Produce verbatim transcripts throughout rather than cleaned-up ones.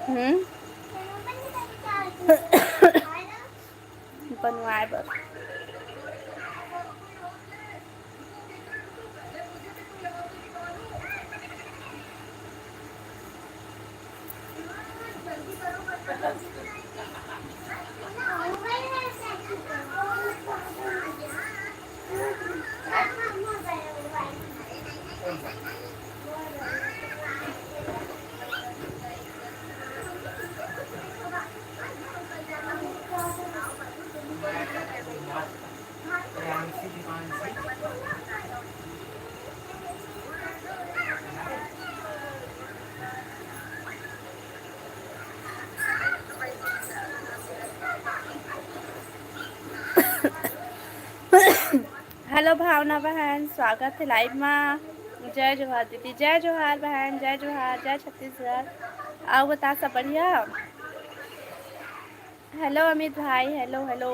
हम्म। बनवाए बर। हेलो भावना बहन, स्वागत है लाइव मा। जय जोहार दीदी, जय जोहार बहन, जय जोहार, जय छत्तीसगढ़। अउ बता, सब बढ़िया? हेलो अमित भाई, हेलो, हेलो।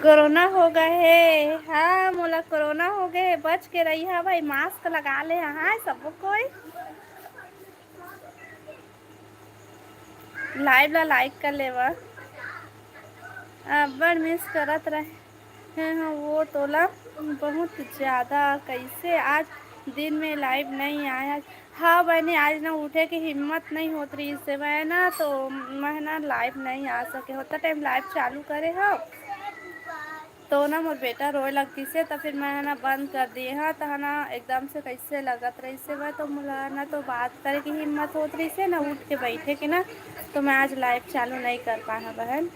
कोरोना हो गए हे। हाँ, मोला कोरोना हो गए हे, बच के रहिहा भाई, मास्क लगा ले, हाँ, सबो कोई। लाइव ला लाइक कर लेवा। अब्बड़ मिस करत रहे हैं वो तोला बहुत ज़्यादा। कैसे आज दिन में लाइव नहीं आया? हाँ बहनी, आज ना उठे के हिम्मत नहीं होत रहिस हे मैं ना, तो मैं ना लाइव नहीं आ सके। होता टाइम लाइव चालू करे हव तो ना मोर बेटा रोए लग गिस हे, तो फिर मैं ना बंद कर दिए। हाँ, तो है ना एकदम से कैसे लगत रहिस हे मैं, तो मोला ना तो बात करे की हिम्मत होत रहिस हे ना उठ के बैठे के ना, तो मैं आज लाइव चालू नहीं कर पाए हव बहन।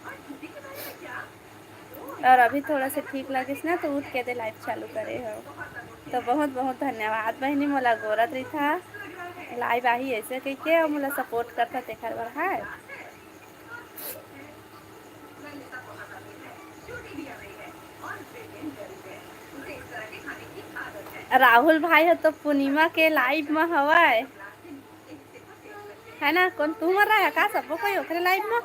और अभी थोड़ा से ठीक लगिस ना, तो उठ के दे लाइव चालू करे हव। तो बहुत बहुत धन्यवाद बहनी, मोला गोरत रहिथा लाइव आही ऐसे कहिके, और मोला सपोर्ट करथा तेखर बर। हाँ, राहुल भाई ह तो पूर्णिमा के लाइव म हवय, है ना? कौन तू मर रहा है का? सबो कोई ओकरे लाइव म।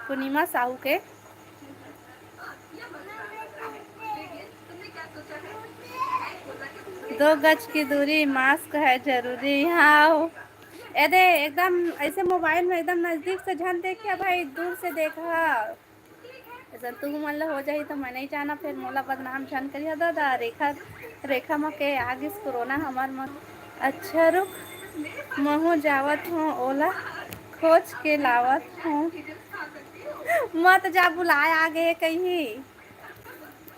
पूर्णिमा साहू के दो गज की दूरी, मास्क है जरूरी। हाँ, ए दे, एकदम ऐसे मोबाइल में एकदम नजदीक से झन देखिया भाई, दूर से देखा। अइसन तुमन ला हो जाही त मैं नइ जानव, फेर मोला बदनाम झन करिहा दादा। रेखा, रेखा म के आ गिस कोरोना हमर म। अच्छा रुक, महूँ जावत हूँ, ओला खोज के लावत हूँ। मत जा, बुलाए आ गे कहीं।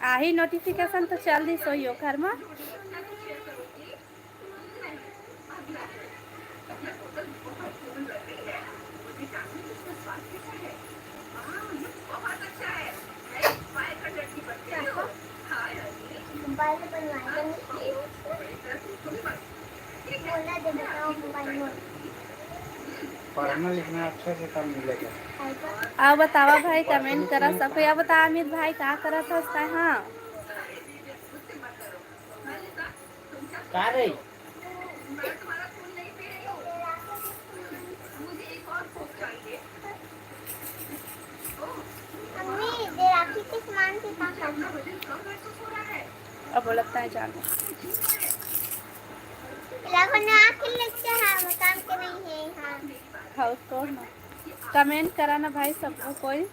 आही नोटिफिकेशन तो चल दिस होही ओखर म। पढ़ना लिखना अच्छा से काम मिलेगा। अब बतावा भाई, कमेंट करा सको। अब बता अमित भाई, का करत हस तैं? हाँ, का रे? मम्मी, दे राखी के सामान के का करना? अब बोलत है जानो। लागो ना आके लेके, हाँ, मकान के नहीं है, हाँ। हाँ, उसको ना। कमेंट करा ना भाई, सबको कोई।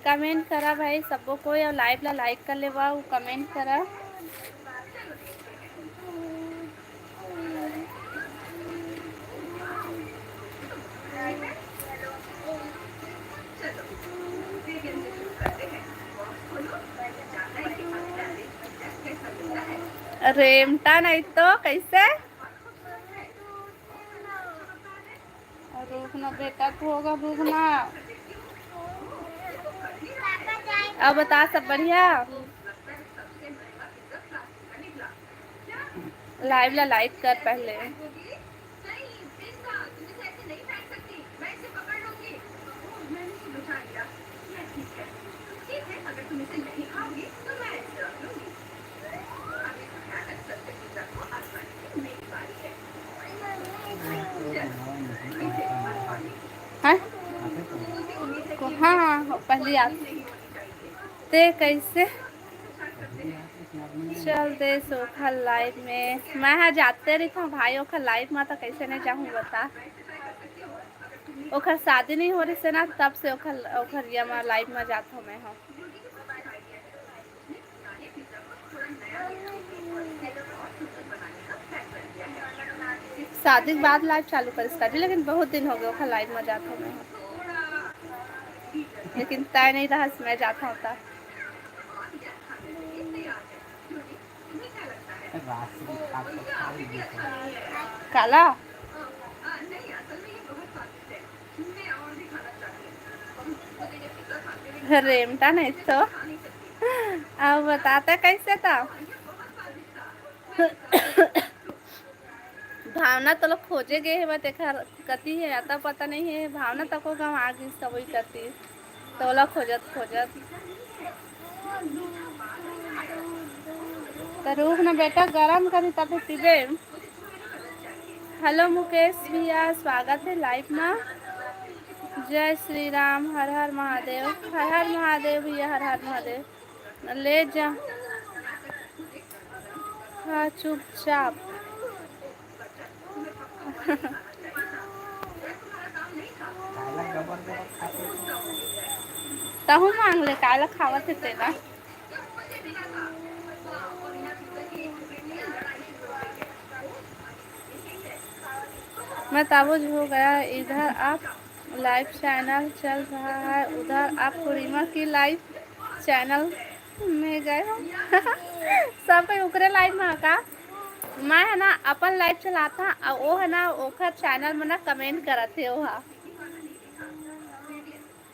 कमेंट करा भाई सबो कोई, और लाइव ला लाइक कर लेवा, वो कमेंट करा। रेमटा नहीं तो कैसे? रुक ना बेटा, तू होगा, रुक ना। अब बता, सब बढ़िया? लाइव ला लाइक कर पहले। हैं? हाँ, हाँ, पहली आप। ते कैसे चल दे ओखर लाइव में? मैं हा जाते रहिथंव भाई ओखर लाइव में, तो कैसे नहीं जाहूँ बता? ओखर शादी नहीं हो रही से ना, तब से ओखर, ओखर ये मैं लाइव में जात हूँ मैं, हाँ। शादी के बाद लाइव चालू करिस का जी, लेकिन बहुत दिन हो गए ओखर लाइव में जात हूँ मैं, हाँ। लेकिन तय नहीं रहा, मैं जात हूँ तब। काला? रेमटा नहीं तो। अब बताता कैसे था? भावना तो लोग खोजे गए हे, बट एकर कति हे, अता पता नहीं हे। भावना तको गाँव आ गिस, तब वही कति तोला खोजत खोजत। तो रुक ना बेटा, गरम करी तब पीबे। हेलो मुकेश भैया, स्वागत है लाइव में। जय श्री राम, हर हर महादेव, हर हर महादेव भैया, हर हर महादेव। ले जा। हाँ, चुपचाप। तहु मांग ले, काला खावत हे तेला। मैं ताबूज हो गया। इधर आप लाइव चैनल चल रहा है, उधर आप पूर्णिमा की लाइव चैनल में गए हो। सब कोई ओकरे लाइव में का? मैं है ना अपन लाइव चलाता, अउ वो है ना ओकर चैनल में ना कमेंट करत हे ओहा।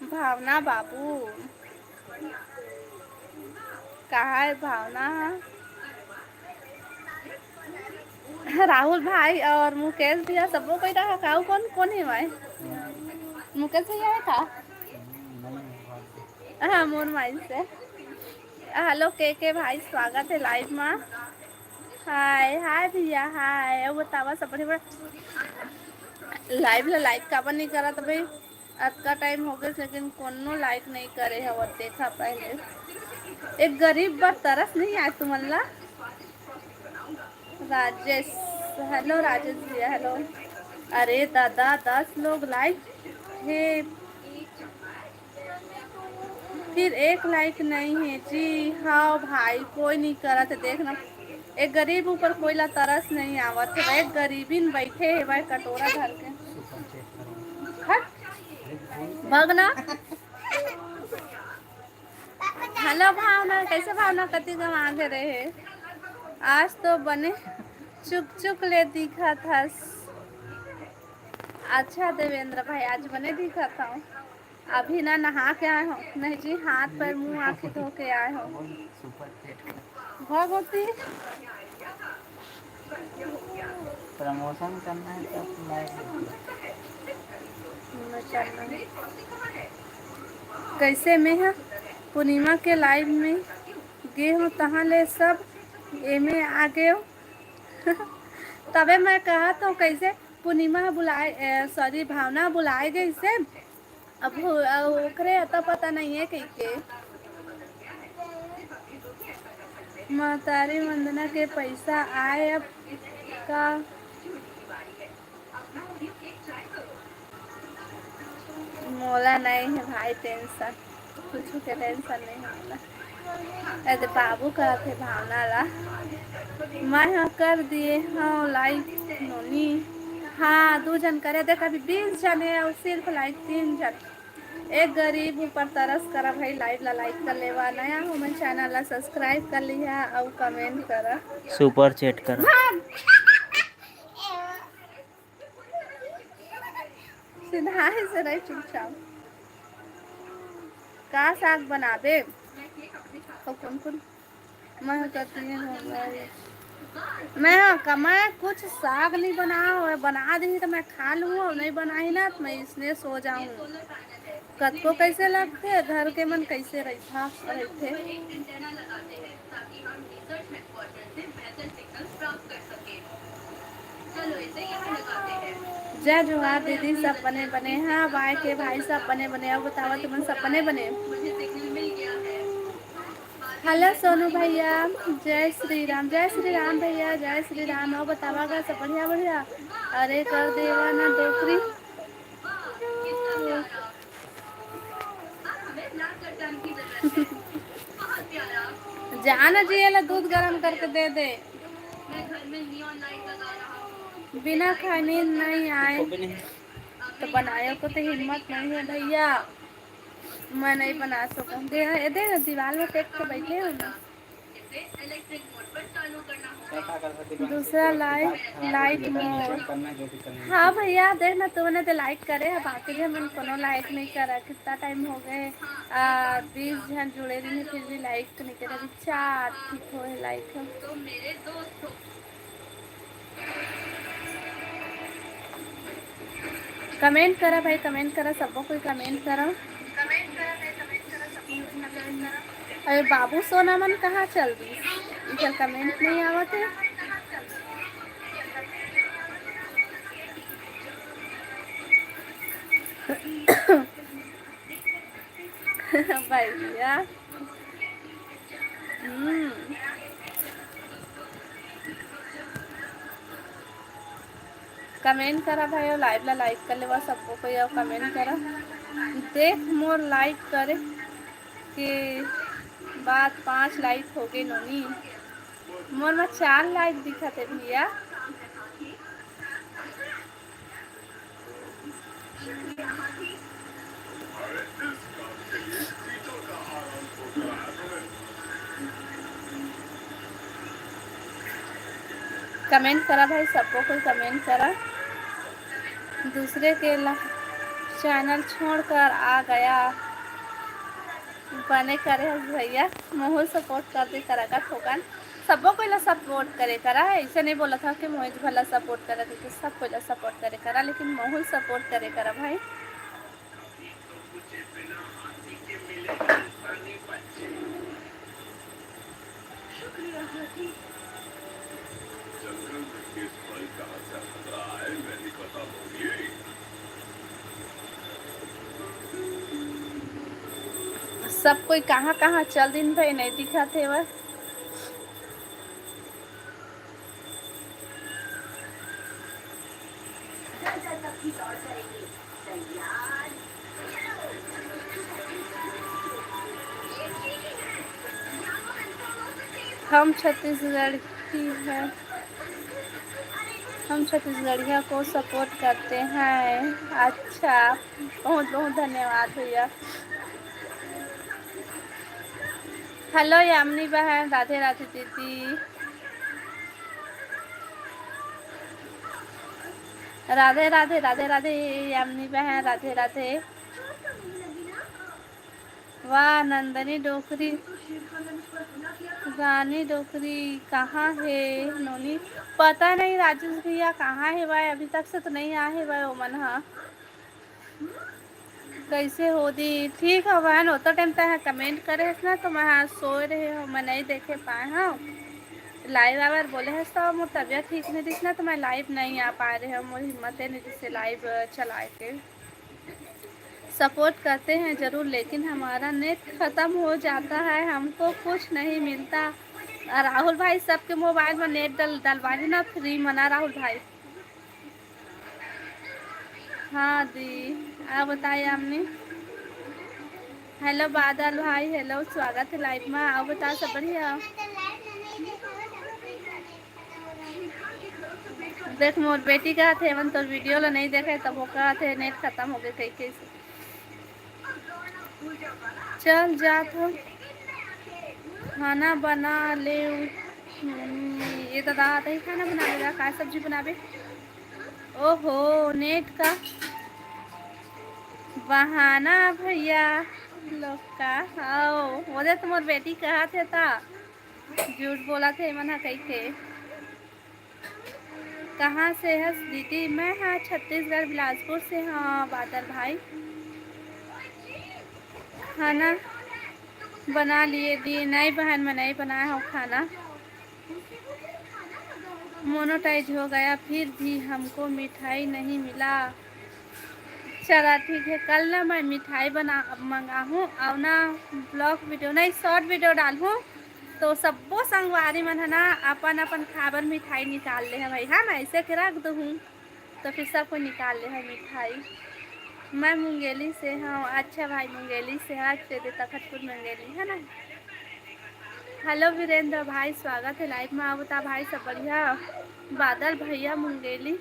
भावना बाबू, कहाँ है भावना? राहुल भाई और मुकेश भैया, सबो कोई रहा का? कौन कौन है भाई? मुकेश भैया है का? हाँ, मोर माई से। हेलो के के भाई, स्वागत है लाइव में। हाय हाय भैया, हाय। अब बतावा सब बढ़िया बड़ा। लाइव ला लाइक काबर नहीं करत भाई? अतका टाइम हो गए लेकिन कोनो लाइक नहीं करे हव। देखा पहले, एक गरीब बर तरस नहीं आए तुमन ला? राजेश, हेलो राजेश भैया, हेलो। अरे दादा, दस लोग लाइव हे, फिर एक लाइक नहीं है जी। हाँ भाई, कोई नहीं करत है, देखना। एक गरीब ऊपर कोई ला तरस नहीं आवत है, एक गरीबी में बैठे है भाई, कटोरा धर के। हट, भगना। हेलो भावना, कैसे भावना, कति गंवा के रहे? आज तो बने चुक चुक ले दिखत हस। अच्छा देवेंद्र भाई, आज बने दिखत हूँ। अभी ना नहा के आए हो, नहीं जी, हाथ पैर मुंह आँखी धो के आए हो। भगवती। प्रमोशन करना है तो लाइव। कैसे मैं ह पूर्णिमा के लाइव में गे हो, तहाँ ले सब एमे आ गए हो। तबे मैं कहा तो कैसे पूर्णिमा ह बुलाए, सॉरी, भावना बुलाए गई से। अब हो-, अब ओकरे अता पता नहीं है कह के। महतारी वंदना के पैसा आए अब का? मोला नहीं है भाई टेंशन, कुछ के टेंशन नहीं है मोला। ए दे बाबू कहत हे भावना ला, मैं ह कर दिए हव लाइक नोनी। हाँ, दू झन करे, देख अभी बीस झन हे अउ सिर्फ लाइक तीन झन। एक गरीब ऊपर तरस करा भाई, live ला like कर लेवा, नया हो मन channel ला subscribe कर लिहा अउ comment करा। Super chat करा। भाग। सीधा ही से रही चुपचाप। का साग बनाबे? अउ कौन कौन? मैं करती हूँ भाई। मैं हाँ, का मैं कुछ साग नहीं बनाओ, बना दी तो मैं खा लूँ, और नहीं बनाई ना तो मैं इसने सो जाऊँ। कतको कैसे लगते, घर के मन कैसे रहिथा, रहते। जय जोहार दीदी, सब बने बने। हाँ, बाय के भाई, सब बने बने। अउ बतावा, तुमन सब बने बने? हेलो सोनू भैया, जय श्री राम, जय श्री राम भैया, जय श्री राम। अउ बतावा गा, सब बढ़िया, बढ़िया? अरे कर देवा ना डोकरी। जाना जी, ये ला दूध गरम करके दे दे। बिना खाए नींद नहीं आए। तो बनाए को तो हिम्मत नहीं है भैया, मैं नहीं बना सकूँ। दे, ये दे ना, दीवार में टेक के बैठे हो ना। दूसरा like, like more। हाँ भैया, देख ना, तूने तो like करे है, बाकी जो मन कोनो like नहीं करा। कितना टाइम हो गए, आ, बीस जन जुड़े रही, फिर भी like नहीं करे। अच्छा, ठीक हो है like। Comment करा भाई, comment करा, सबो कोई comment करा। अरे बाबू सोना मन कहाँ चल दिस? इधर comment नहीं आवत है। भैया। हम्म। Comment करा भाई, अउ live ला like कर लेवा सबको कोई, अउ comment करा। देख मोर like करे के बाद पाँच like हो गए नोनी, मोर में चार like दिखत है भैया। Comment करा भाई, सबको कोई comment करा। दूसरे के ला-, channel छोड़कर आ गया। बने करे हस भैया, महू support कर दे करा का ठोकन। सबो कोई ला support करे करा, ऐसे नहीं बोला था कि मोहित भला support करे, तो सब कोई ला support करे करा, लेकिन महू support करे करा भाई। सब कोई कहाँ कहाँ चल दिन भाई, नहीं दिखत हे वह। हम छत्तीसगढ़ की है, हम छत्तीसगढ़िया को support करते हैं। अच्छा, बहुत बहुत धन्यवाद भैया। Hello यामिनी बहन, राधे राधे दीदी। राधे राधे, राधे राधे यामिनी बहन, राधे राधे। वाह नंदनी डोकरी, रानी डोकरी कहाँ हे नोनी? पता नहीं राजेश भैया कहाँ हे भाई, अभी तक से तो नहीं आए हे भाई ओमन हा। कैसे हो दी? ठीक हो बहन, ओतो time तैं comment करे हस ना, तो मैं हा सोए रहे हो, मैं नहीं देखे पाए हूँ। Live आवर बोले हस तो मोर तबियत ठीक नहीं दिस ना, तो मैं live नहीं आ पाए रहे हूँ, मोर हिम्मत नहीं दिस live चलाए के। Support करते हैं जरूर, लेकिन हमारा net खत्म हो जाता है, हमको कुछ नहीं मिलता। आ, राहुल भाई, सबके mobile में net डल-, डलवा देना free मना, राहुल भाई। हाँ दी, आप बताइए आपने। Hello बादल भाई, hello, स्वागत है live में। आप बताओ, सब बढ़िया? देख, मोर बेटी कहत हे, "एमन तोर video ला नहीं देखे," तब वो कहत हे, "net खत्म हो गए," कही, कही से। चल जात हो, खाना बना ले। हम्म, ये तो दादा ही खाना बना लेगा, का सब्जी बनाबे? ओहो, नेट का बहाना भैया लोग का। आओ, वो दे तुम्हार बेटी कहा थे ता, झूठ बोला थे मन ह कही के। कहाँ से हस दीदी? मैं हाँ छत्तीसगढ़ बिलासपुर से। हाँ बादल भाई, खाना बना लिए दी? नहीं बहन, मैं नहीं बनाया हूँ खाना। मोनोटाइज हो गया फिर भी हमको मिठाई नहीं मिला। चला ठीक है, कल ना मैं मिठाई बना मंगाहूँ और ना ब्लॉग वीडियो नहीं, शॉर्ट वीडियो डालहूँ, तो सब्बो संगवारी मन ह ना अपन अपन खाबर मिठाई निकाल ले है भाई, है ना, ऐसे के रख दूँ तो फिर सब कोई निकाल ले है मिठाई। मैं मुंगेली से हूँ। अच्छा भाई, मुंगेली से है, तेरे तखतपुर मुंगेली है ना। हेलो वीरेंद्र भाई, स्वागत है लाइव में। आओ बता भाई, सब बढ़िया? बादल भैया मुंगेली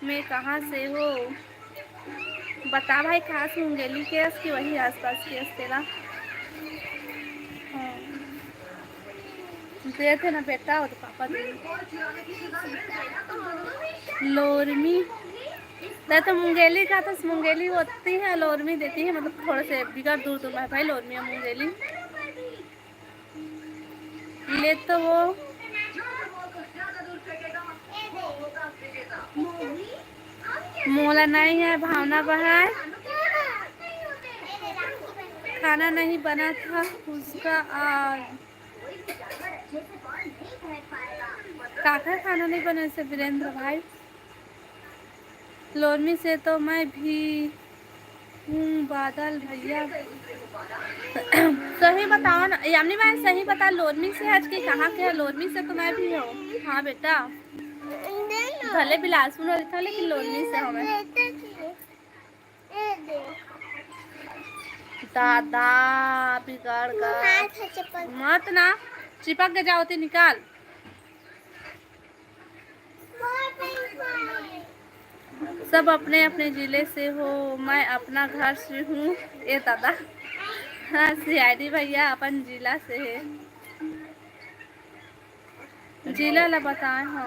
में कहाँ से हो? बता भाई, खास मुंगेली के अस कि वही आसपास के अस तेला? हाँ। दे थे ना बेटा, वो तो पापा दे। लोरमी, मैं तो मुंगेली का था, मुंगेली होती है, लोरमी देती है, मतलब थोड़े से बिगड़ दूर दूर में है भाई, लोरमी और मुंगेली। ले तो वो मोला नहीं है भावना बहन, खाना नहीं बना था उसका। आ, काकर खाना नहीं बने से वीरेंद्र भाई? लोरमी से तो मैं भी हूँ बादल भैया। सही बताओ ना यामिनी बहन, सही बता, लोरमी से हच कि कहाँ के है? लोरमी से तो मैं भी हूँ। हाँ बेटा, भले बिलासपुर में रहता हूँ, लेकिन लोरमी से हूँ मैं। दादा बिगड़ गया। मत ना, चिपक के जाओ ते निकाल। सब अपने अपने जिले से हो, मैं अपना घर से हूँ। ए दादा, हाँ सीआईडी भैया अपन जिला से है। जिला ला बताए हो।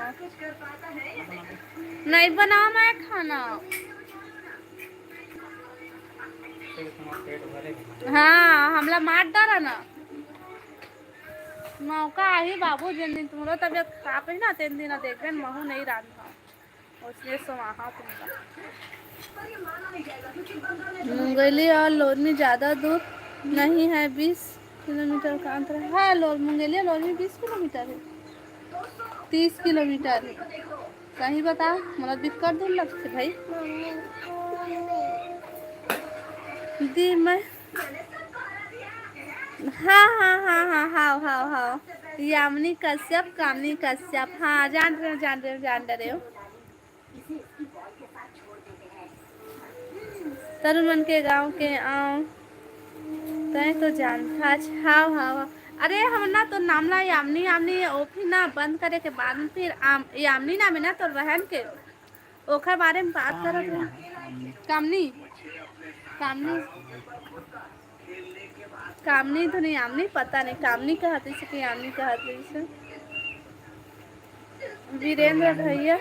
नहीं बनाओ मैं खाना। हाँ, हमला मार डारा ना। मौका आही बाबू, जिन दिन तुम्हारा तबीयत खराब है ना, तेन दिन देखबे महू नहीं रांधा। उसने सुनाहा तुमका। मुंगेली और लोरमी ज़्यादा दूर नहीं है, बीस किलोमीटर का अंतर है। हाँ, लोर-, मुंगेली और लोरमी बीस किलोमीटर है, तीस किलोमीटर है। सही बता, मोला दिक्कत दूर लगते भाई। दी मैं, हाँ, हाँ, हाँ, हाँ, हाव, हाव, हाव। यामिनी कश्यप, कामिनी कश्यप, हाँ, जान रहे हो, जान रहे हो, जान रहे हो। तरुण मन के गांव के आंव, तय तो जानथाच। हाव, हाव, हाव। अरे, हम ना तो नाम ला यामिनी, यामिनी, ओ फिर ना बंद करे के बाद में फिर आम-, यामिनी नाम है ना तोर बहन के, ओखर बारे में बात करत हन। कामनी, कामनी, कामनी तो नहीं, यामिनी पता नहीं, कामनी कहत रहिस कि यामिनी कहत रहिस। वीरेंद्र भैया।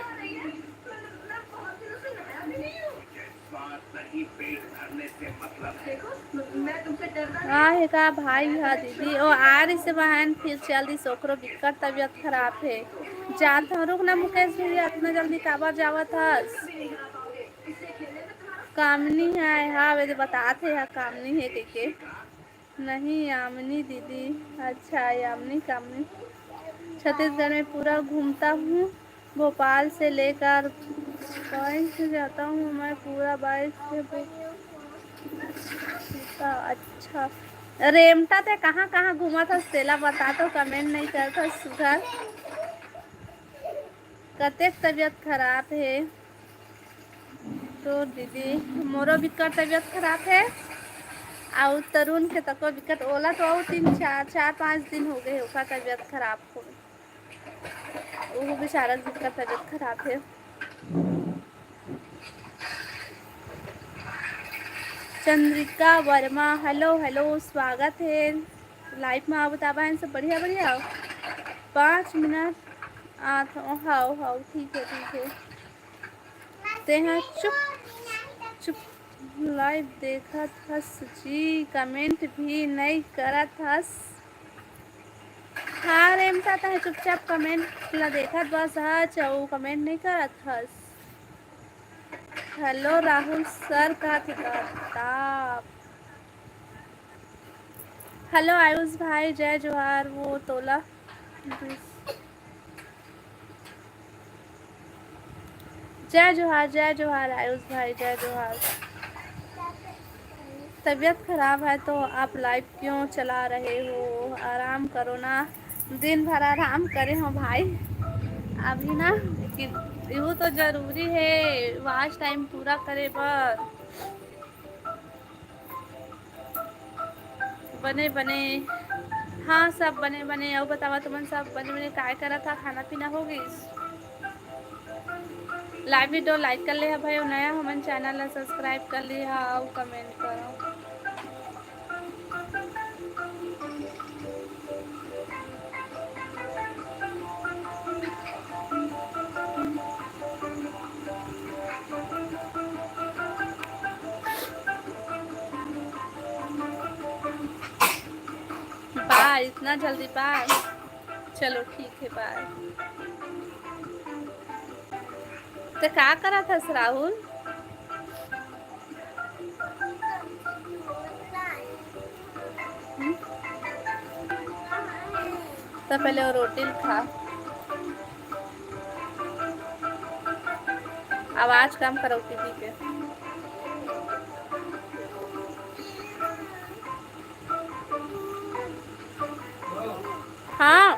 हाँ, हे का भाई हा दीदी, ओ आ रहिस बहन, फिर चल दिस, ओकरो बिकट तबीयत खराब है। जानत हूँ, रुक ना मुकेश भैया, इतना जल्दी काबर जावत हस? कामनी है, हाँ, वे तो बतात हे, हाँ, कामनी है कहिके। नहीं, यामिनी दीदी। अच्छा, यामिनी, कामिनी। छत्तीसगढ़ में पूरा घूमता हूँ, भोपाल से लेकर कहीं से जाता हूँ मैं, पूरा बाइक से। अच्छा, रेमटा ते कहाँ कहाँ घूमत हस, तेला बता तो, कमेंट नहीं करत हस सुघर। कतेक तबीयत खराब है? तो दीदी, मोरो बिकट तबीयत खराब है, अउ तरुण के तको बिकट, ओला तो अउ तीन, चार, चार, पाँच दिन हो गए ओकर तबीयत खराब हो। ओहू बेचारा के बिकट तबीयत खराब है। चंद्रिका वर्मा, hello, hello, स्वागत हे live में। आओ, बतावा, सब बढ़िया, बढ़िया? आओ, पाँच मिनट आत हो। हाओ, हाओ, ठीक है, ठीक है। तेहा चुप चुप live देखत हस जी, comment भी नई करत हस। हाँ रेमता, तह चुपचाप comment ला देखत बस हच, अउ comment नई करत हस। Hello राहुल सर, का थे बता? Hello आयुष भाई, जय जोहार। वो तोला जय जोहार, जय जोहार आयुष भाई, जय जोहार। तबीयत खराब है तो आप live क्यों चला रहे हो? आराम करो ना, दिन भर आराम करे हो भाई। अभी ना, लेकिन यहू तो जरूरी है watch time पूरा करे बर। बने बने। हाँ, सब बने बने। अउ बतावा, तुमन सब बने बने काय करत हा? खाना पीना हो गइस? Live video like कर ले हा भाई, अउ नया हमन channel ला subscribe कर ले हा अउ comment करो। बाय, इतना जल्दी बाय? चलो ठीक है, बाय। तो का करत हस राहुल? हम्म? तो पहले वो रोटी खा। आवाज कम करो टीवी के। हाँ।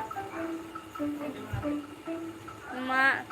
माँ।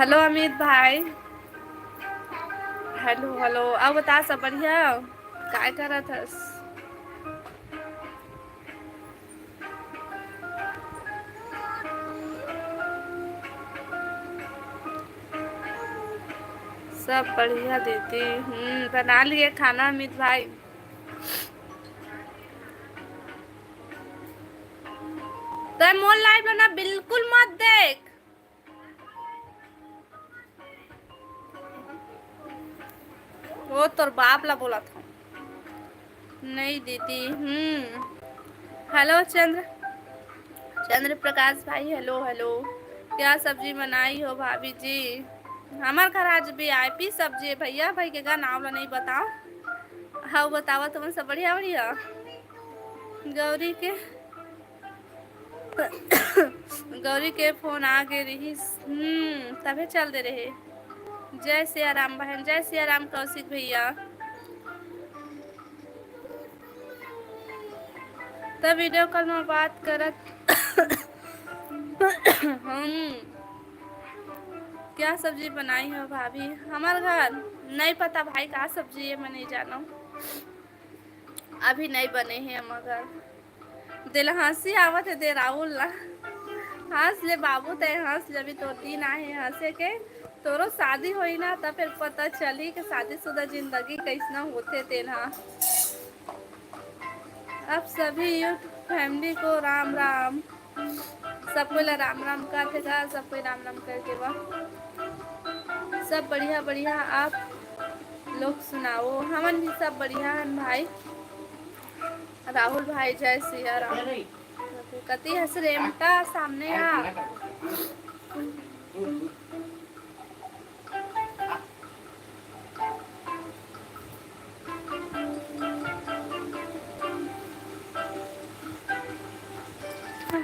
हेलो अमित भाई। Hello, hello. अउ बता, सब बढ़िया? काय करत हस? सब बढ़िया दीदी। हम्म, बना लिए खाना अमित भाई। तै मोर live ला ना बिल्कुल मत देख। वो तोर बाप ला बोलत हूँ। नहीं दीदी। हम्म। हेलो चंद्र, चंद्र प्रकाश भाई, हेलो, हेलो। क्या सब्जी बनाई हो भाभी जी? हमार घर आज VIP सब्जी है भैया, भाई के का नाम ला नहीं बताओ। हाँ, बतावा तुमन सब बढ़िया, बढ़िया। गौरी के गौरी के फोन आ गे रिहिस, हम्म, तभे चल दे रहे। जय सिया राम बहन, जय सिया राम कौशिक भैया। तब video call में बात करत हम। क्या सब्जी बनाई हो भाभी? हमार घर नहीं पता भाई, का सब्जी है, मैं नहीं जानव। अभी नहीं बने हे हमर घर। दे ला हंसी आवत हे दे राहुल ला। हंस ले बाबू, तै हंस ले, अभी तोर दिन आहे हंसे के। तोरो शादी होई ना, त फिर पता चली कि शादीशुदा जिंदगी कैसना होथे तेन ह। आप सभी YouTube family को राम राम। सब कोई ला राम राम कथे गा, सब कोई राम राम करके बा। सब बढ़िया बढ़िया, आप लोग सुनाओ? हमन भी सब बढ़िया हन भाई। राहुल भाई, जय सिया राम। कति हस रेमटा सामने आ।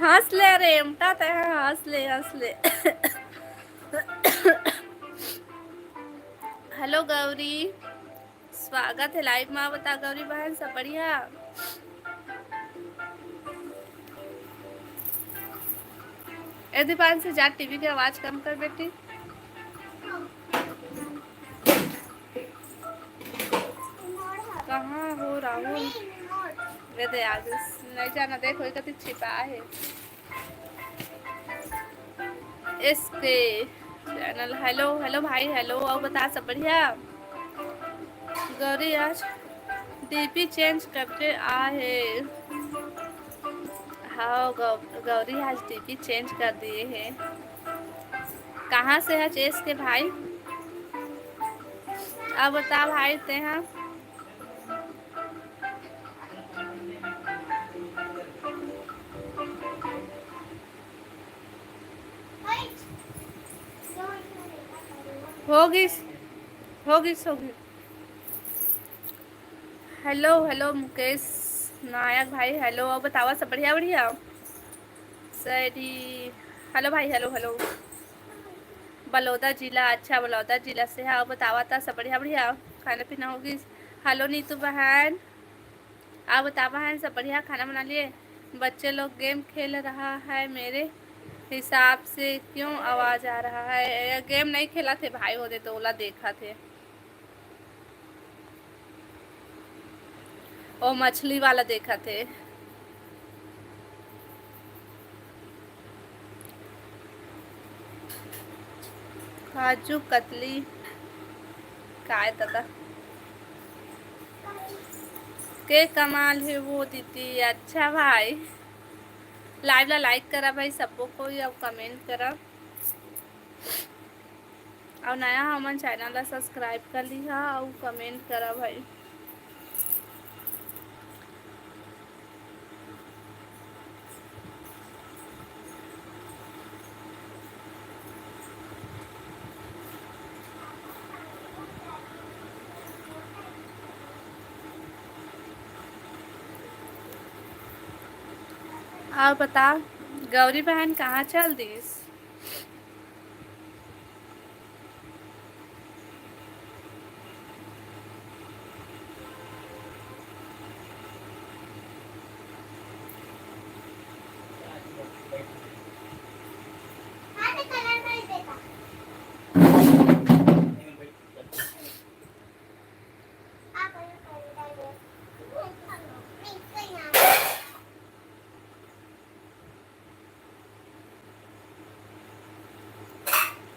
हंस ले रे, उमटा तै हंस ले, हंस ले। हेलो गौरी, स्वागत है लाइव में। बता गौरी बहन, सब बढ़िया? ए दीपांशु, जा टीवी के आवाज कम कर बेटी। कहाँ हो राहुल? वे दे आ गइस। नहीं जाना, देखो, एक अति छिपा है। एसके चैनल, हेलो, हेलो भाई, हेलो। अउ बता, सब बढ़िया? गौरी आज डीपी चेंज करके आ हे। हाँ, गौ-, गौरी आज डीपी चेंज कर दिए हे। कहाँ से है एसके भाई? अब बता भाई, ते हाँ। हो गिस, हो गिस, हो गिस। हेलो, हेलो मुकेश नायक भाई, हेलो। अउ बतावा, सब बढ़िया, बढ़िया? सैडी, हेलो भाई, हेलो, हेलो। बलौदा जिला, अच्छा, बलौदा जिला से है। अउ बतावा, त सब बढ़िया, बढ़िया? खाना पीना हो गिस? हेलो नीतू बहन। आप बतावा हैं, सब बढ़िया? खाना बना लिए? बच्चे लोग गेम खेल रहा है, मेरे हिसाब से क्यों आवाज आ रहा है? ये गेम नहीं खेला थे भाई, वो दे तो ओला देखा थे। ओ मछली वाला देखा थे। काजू कतली काय दादा के कमाल हे वो दीदी। अच्छा भाई, लाइव ला लाइक करा भाई, सबको कोई अब कमेंट करा, और नया हमन चैनल ला सब्सक्राइब कर लिहा और कमेंट करा भाई। और बता, गौरी बहन कहाँ चल दिस?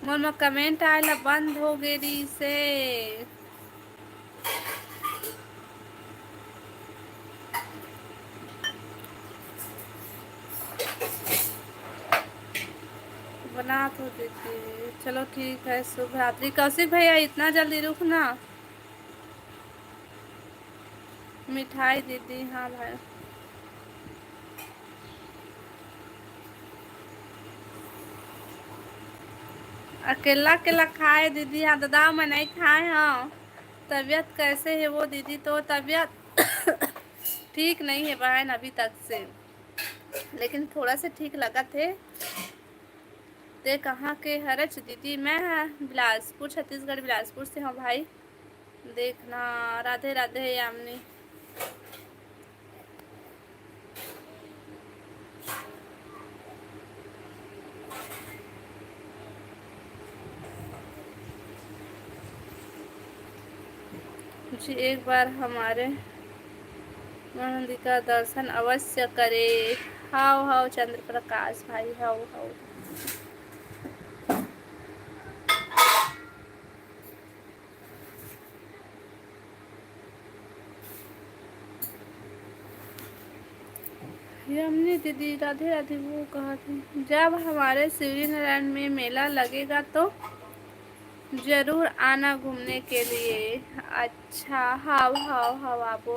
मोर में comment आए ला बंद हो गे रहिसे। बना तो देती। चलो ठीक है, शुभ रात्रि। कौशिक भैया, इतना जल्दी रुक ना। मिठाई दीदी, हाँ भाई। अकेला अकेला खाए दीदी, हाँ दादा, मैं नहीं खाए हूँ। तबीयत कैसे है वो दीदी? तो तबीयत ठीक नहीं है बहन अभी तक से, लेकिन थोड़ा से ठीक लगत है। ते कहाँ के हरच दीदी? मैं बिलासपुर, छत्तीसगढ़, बिलासपुर से हूँ भाई। देखना, राधे राधे यामिनी। जी, एक बार हमारे मंदिर का दर्शन अवश्य करे। हाव हाव चंद्र प्रकाश भाई, हाव हाव। यामिनी दीदी, राधे राधे। वो कहा थी, जब हमारे शिवरीनारायण में मेला लगेगा तो जरूर आना घूमने के लिए। अच्छा, हाव हाव हाव आबो।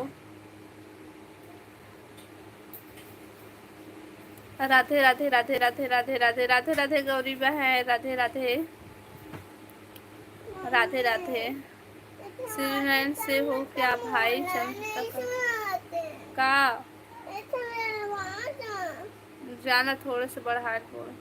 राधे राधे राधे राधे राधे राधे राधे राधे गौरी बहन, राधे राधे। राधे राधे। श्रीनयन से हो क्या भाई? चंद्र का जाना थोड़े से बढ़ा के बोल।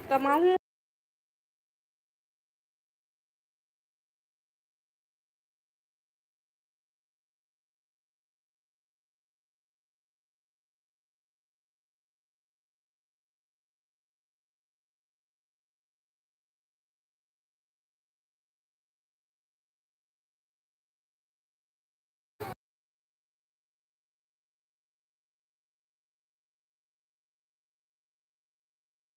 कमाहूँ